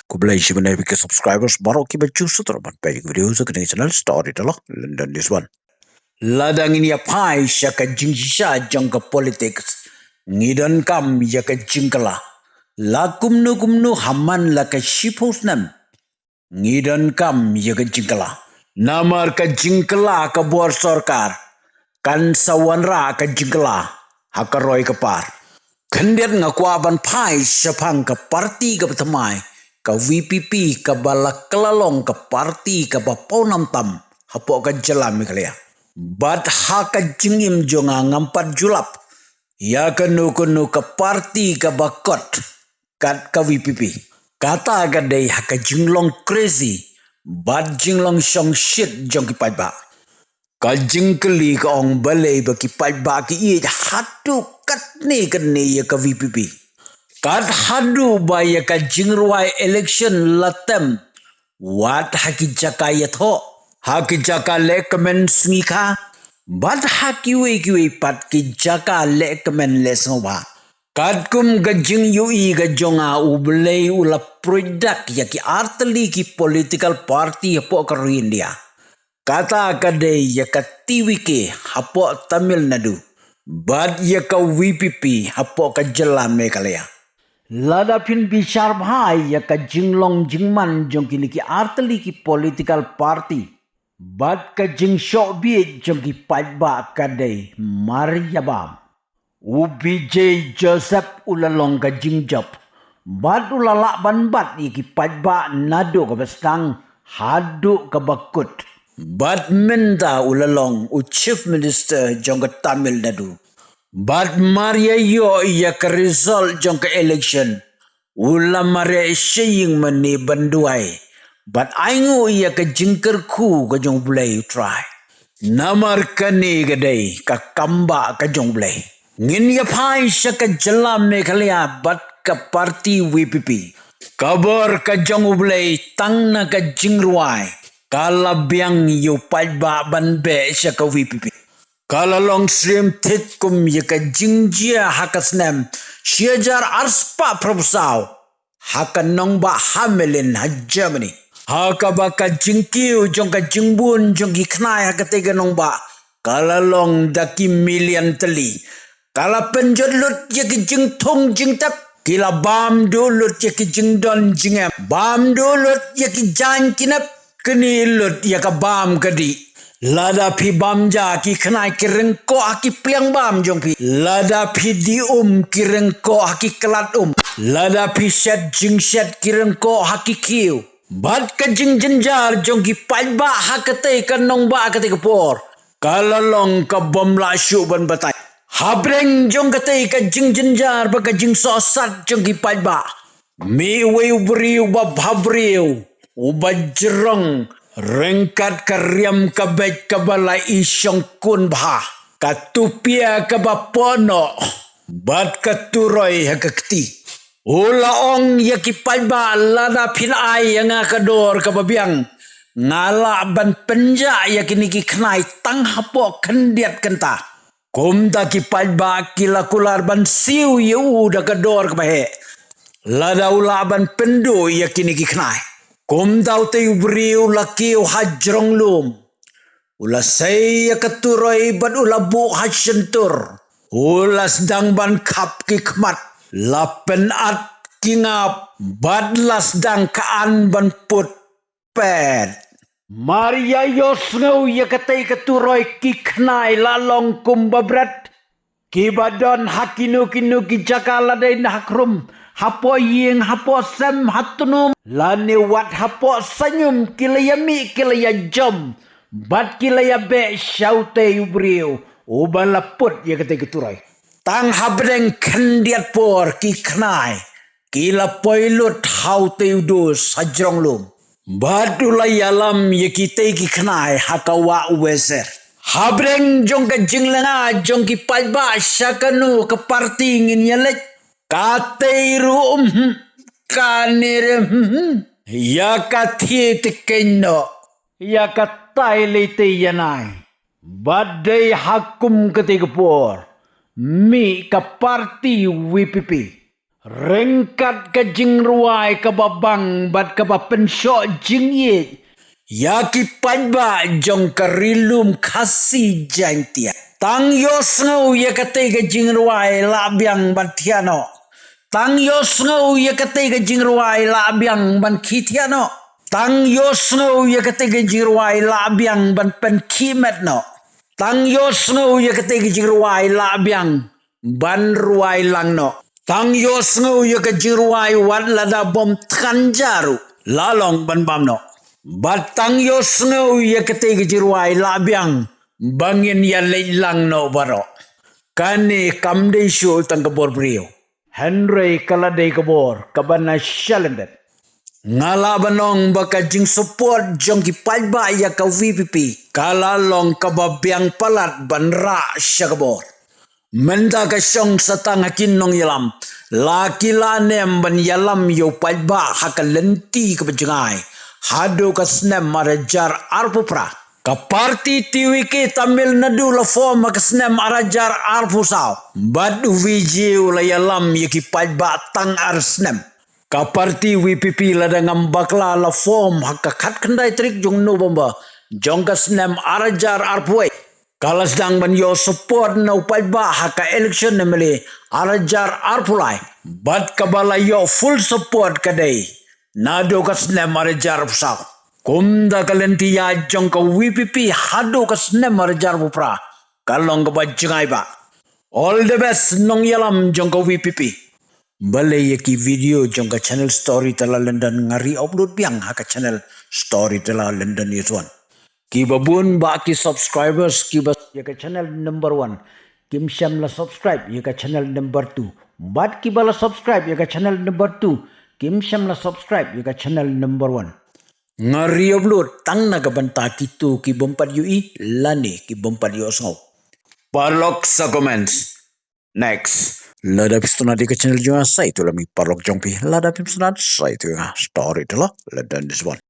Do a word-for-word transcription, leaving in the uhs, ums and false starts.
Khublei shibun ïa phi ki subscribers baroh kiba ju sngewthuh ban peit ïa ki video ha kane ka channel Storyteller London News One. Lada ngin ïa phai sha ka jingshisha jong ka politics, ngi donkam ïa ka jingkylla. La kumno kumno, ha man la ka shiphew snem, ngi donkam ïa ka jingkylla. Namar ka jingkylla ka bor sorkar kan sa wanrah ka jingkylla ha ka roi ka par. Khyndiat nga kwah ban phai shaphang ka parti kaba thymmai, ka VPP, kaba la kylla long ka parti kaba pawnam tam hapoh ka jylla Meghalaya. Bad ha ka jingim jong nga, ngam pat ju lap ïa kano kano ka parti kaba kot kat ka VPP. Kata ka dei ha ka jinglong crazy bad jinglong shongshit jong ki paidbah. Ka jingkylli ka ong, balei ba ki paidbah ki ïeit haduh katne katne ïa ka VPP? Kat haduh ba ïa ka jingrwai election la tem wat ha ki jaka ïathoh, ha ki jaka lehkmen sngi kha, bad ha kiwei kiwei pat ki jaka lehkmen leh sngewbha. Katkum ka jingïohi ka jong nga, U Blei u la pruid dak ïa ki artylli ki political party hapoh ka ri India. Kata ka dei ïa ka TVK hapoh Tamil Nadu bad ïa ka VPP hapoh ka jylla Meghalaya. Lada phin bishar bha ïa ka jinglong jingman jong kine ki artylli ki political party bad ka jingshoh bieit jong ki paidbah, ka dei mar ïa bam. U Vijay Joseph u la long ka jingjop bad u la lah ban bat ïa ki paidbah naduh kaba sdang haduh kaba kut. Bad mynta u la long u Chief Minister jong ka Tamil Nadu. Bad mar ïa ïoh ïa ka result jong ka election, u la mareh sha ïing mane ban duwai bad ainguh ïa ka jingkyrkhu ka jong U Blei U Trai. Namar kane ka dei ka kam ba ka jong U Blei. Ngin ïa phai sha ka jylla Meghalaya bad ka parti VPP. Ka bor ka jong U Blei tang na ka jingrwai ka la biang ïa u paidbah ban beh sha ka VPP. Ka la long syriem thik kum ïa ka jingjia ha ka snem shi hajar arspah phraphew saw ha ka nongbah Hamelin ha Germany. Ha kaba ka jingkiew jong ka jingbun jong ki khnai ha katei ka nongbah ka la long da ki million tylli. Ka la pynjot lut ïa ki jingthung jingtep. Ki la bam duh lut ïa ki jingdon jingem. Bam duh lut ïa ki jaiñ ki nep. Knieh lut ïa ka bam ka dih. Lada phi bam ja, ki khnai ki ryngkoh ha ki pliang bam jong phi. Lada phi dih um, ki ryngkoh ha ki klat um. Lada phi shet jingshet, ki ryngkoh ha ki khiew. Bad ka jingjynjar jong ki paidbah ha katei ka nongbah ha katei ka por ka la long ka bym lah shuh ban batai. Hapdeng jong katei ka jingjynjar bad ka jingsohsat jong ki paidbah, mih uwei u briew uba bhabriew, uba jrong ryngkat ka riam ka beit kaba la i shongkun bha, ka tupia kaba pohnoh bad ka turoi ha ka kti. U la ong ïa ki paidbah, lada phin ai ïa nga ka dor kaba biang, nga lah ban pynjah ïa kine ki khnai tang hapoh khyndiat kynta. Kumta ki paidbah ki la kular ban siew ïa u da ka dor kaba heh lada u lah ban pynduh ïa kine ki khnai. Kumta utei u briew u la kiew ha jrong lum. U la sei ïa ka turoi bad u la buh ha shyntur. U la sdang ban khap ki khmat. La pynat ki ngap bad la sdang ka an ban put pet. Mar ïa ïohsngew ïa katei ka turoi, ki khnai la long kumba bret. Kiba don ha kino kino ki jaka, la dei na ha khrum, hapoh ïing, hapoh sem, ha tnum, lane wat hapoh saiñum, ki la ïa mih, ki la ïa jom bad ki la ïa beh sha utei u briew uba la put ïa katei ka turoi. Tang hapdeng khyndiat por ki khnai ki la poi lut ha utei u dus ha jrong lum. Bad u la ïalam ïa kitei ki khnai ha ka wah Wesir. Hapdeng jong ka jinglynga jong ki paidbah sha kano ka parti ngin ïa leit, katei ruh, uhm, kane ruh, uhm, ïa ka thie te keiñ noh, ïa katai lei te ïa nai. Bad dei ha kum katei ka por, mih ka parti VPP. Ryngkat ka jingrwai kaba bang bad kaba pynshoh jingïeit ïa ki paidbah jong ka Ri Lum Khasi Jaiñtia. Tang ïohsngew ïa katei ka jingrwai lah biang ban thiah noh. Tang ïohsngew ïa katei ka jingrwai lah biang ban khie thiah noh. Tang ïohsngew ïa katei ka jingrwai lah biang ban pynkhih met noh. Tang ïohsngew ïa katei ka jingrwai lah biang ban rwai lang noh. Tang ïohsngew ïa ka jingrwai wat lada bym thngan ja ruh la long ban bam noh. Bad tang ïohsngew ïa katei ka jingrwai lah biang ba ngin ïaleit lang noh baroh. Kane kam dei shuh tang ka bor briew, hynrei ka la dei ka bor kaba na shalyndet. Nga lah ban ong ba ka jingsupport jong ki paidbah ïa ka VPP ka la long kaba biang palat ban rah sha ka bor. Mynta ka shong sa tang ha ki nongïalam, la ki la nem ban ïalam ïa u paidbah ha ka lynti kaba jngai haduh ka snem ar hajar arphew phra. Ka party TVK Tamil Nadu la form ha ka snem ar hajar arphew saw, bad u Vijay u la ïalam ïa ki paidbah tang ar snem. Ka party VPP, lada ngam bakla, la form ha ka khatkhyndai tarik jong November jong ka snem ar hajar arphew wei. Ka la sdang ban ïoh support na u paidbah ha ka election MLA ar hajar arphew lai, bad kaba la ïoh full support ka dei naduh ka snem ar hajar arphew saw. Kumta ka lynti ïaid jong ka VPP haduh ka snem ar hajar arphew phra ka long kaba jngai bha. All the best nongïalam jong ka VPP. Balei ïa ki video jong ka channel Storyteller London nga re-upload biang ha ka channel Storyteller London News One? Kiba bun ba ki subscribers kiba ïa ka channel number one kim shym la subscribe ïa ka channel number two. Bad kiba la subscribe ïa ka channel number two kim shym la subscribe ïa ka channel number one. Nga re-upload tang na ka bynta kito ki bym pat ïohi lane ki bym pat ïohsngew. Paralok, sa comments. Next. Lada phi sngewtynnat ïa ka channel jong nga, sa ïathuh lem ïa paralok jong phi. Lada phim sngewtynnat, sa ïathuh ïa nga. Storyteller London News One.